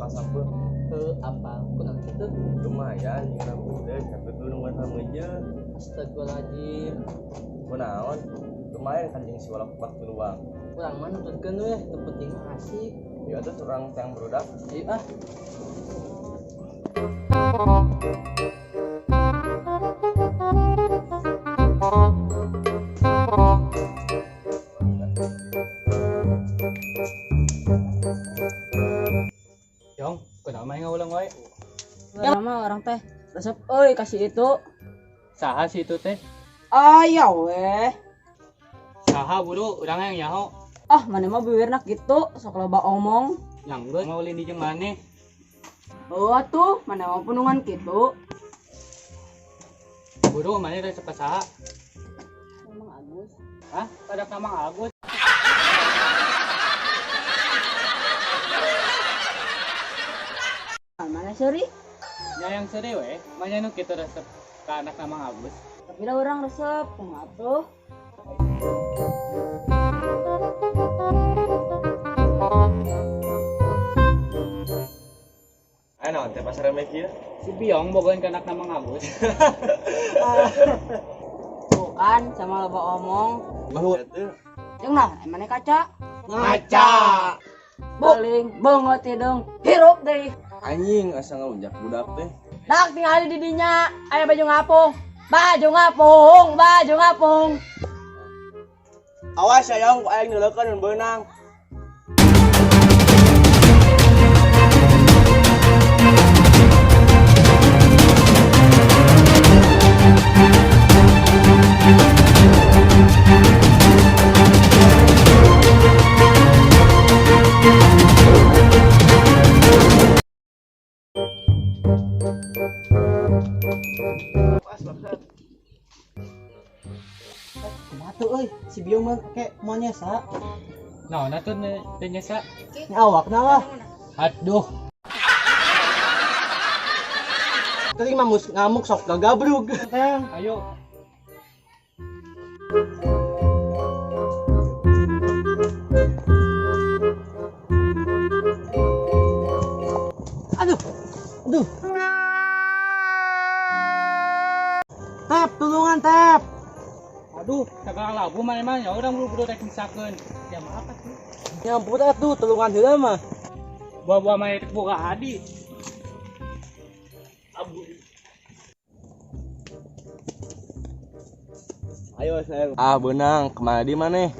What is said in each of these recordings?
apal sampeu? Heuh, apal. Kunaon kitu? Lumayan jeung rambut teh tapi nungguan hameuje. Astagfirullahaladzim. Kunaon? Lumayan kan jeung si walak waktu luang. Urang mah nuturkeun weh, nu penting mah asik. Yuk atuh urang tang barudak. Ayo ah. Yong, kunaon mah ngaulang wae? Lama orang teh resep euy kasih itu. Saha si itu teh? Aya weh. Saha buru urang yang nyaho. Ah, maneh mah bibirna kitu, sok loba omong. Yang geus ngaulin di jeung maneh. Oh atuh, maneh mah punungan kitu. Buru maneh resep ka saha? Mang Agus. Hah? Pada ka Mang Agus. Mana seuri? Nya yang seuri we, maneh nu kitu resep ka anak Mang Agus. Tapi lah urang resep, kumaha tuh? Ayo naon teh pasar rame kieu? Si Biong bogohan ka anak Mang Agus. Bukan, sama loba omong. Bahu atuh. Jeung nah, maneh kaca? Ngaca. Paling banget hidung, hirup deui. Anjing asa ngalunjak budak teh. Dak tinggal di dinya, aya baju ngapung. Baju ngapung, baju ngapung. Awas ya Yong, aing neuleukeun mun beunang. Kumaha tuh euy, si Biong mah kayak mau nyesa. Naon atuh teu nyesa? Nya awakna lah. Aduh. Tadi mah ngamuk sok gagabrug. Ayo. Aduh. Aduh. Tep, tulungan tep. Aduh, sagala labu maneh mah ya urang buru-buru rek misakeun. Ya maaf atuh. Nyampur atuh tulungan heula mah. Buah-buah maneh rek boga adi. Abu. Ayo saya. Ah beunang, kemana di maneh?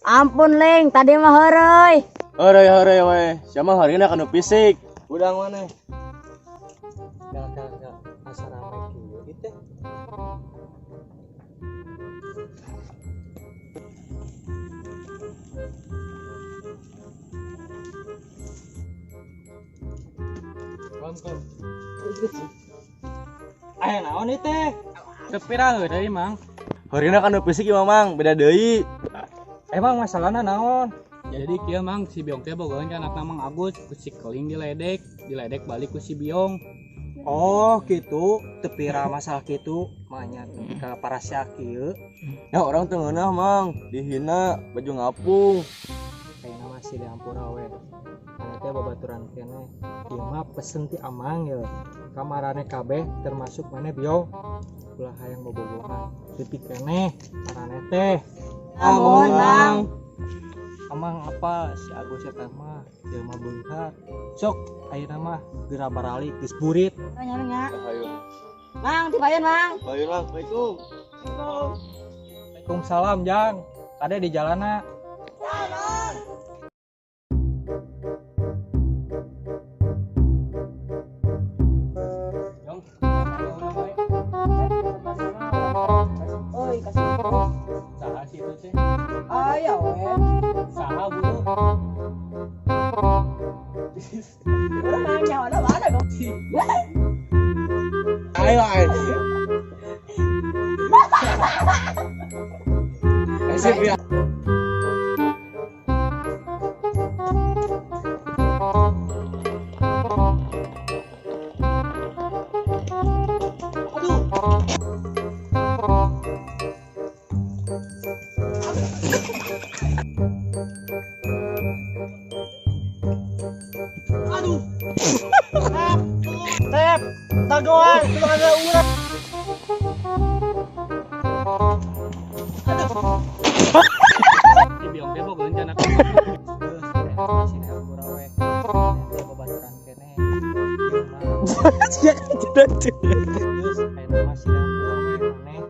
Ampun Ling, tadi mah heureuy. Heureuy heureuy we. Sia mah harina kanu fisik. Udang maneh. Gal gal gal, asa rame kieu ieu teh. Kom kom. Aya naon ieu teh? Sepira heureuy Mang? Harina kanu fisik ieu Mang, beda deui. Emang masalahna naon? Jadi kieu Mang, si Biong teh bogohan ka anakna Mang Agus, ku si Keling diledek, diledek balik ku si Biong. Oh gitu, teu pira masalah kitu, manya ka parasea kieu. Ya orang teu ngeunah Mang, dihina, baju ngapung. Kayakna masih diampura we. Maneh teh babaturan keneh. Ieu mah pesen ti Amang ye. Kamarane kabeh termasuk maneh Biong. Ulah hayang bobogohan. Leutik keneh maraneh teh. Ampun, Mang. Amang apa si Agus eta mah jelema beunghar. Sok ayeuna mah geura baralik geus burit. Nya nya. Ayo. Mang, tibayeun Mang. Ayo Mang, Assalamualaikum. Waalaikumsalam Jang. Kade di jalana. Yong, urang wae. Euy, kasih itu. Saha si itu teh? Aya we. Saha buru? Urang mah nyawa mana dong. Ayo ayo. Sip ya. Aduh. Aduh. Si Biong teh bogoheun ka anak. Geus, ayeuna mah silih hampura we. Maneh teh babaturan keneh. Ieu mah geus, ayeuna mah silih hampura we maneh.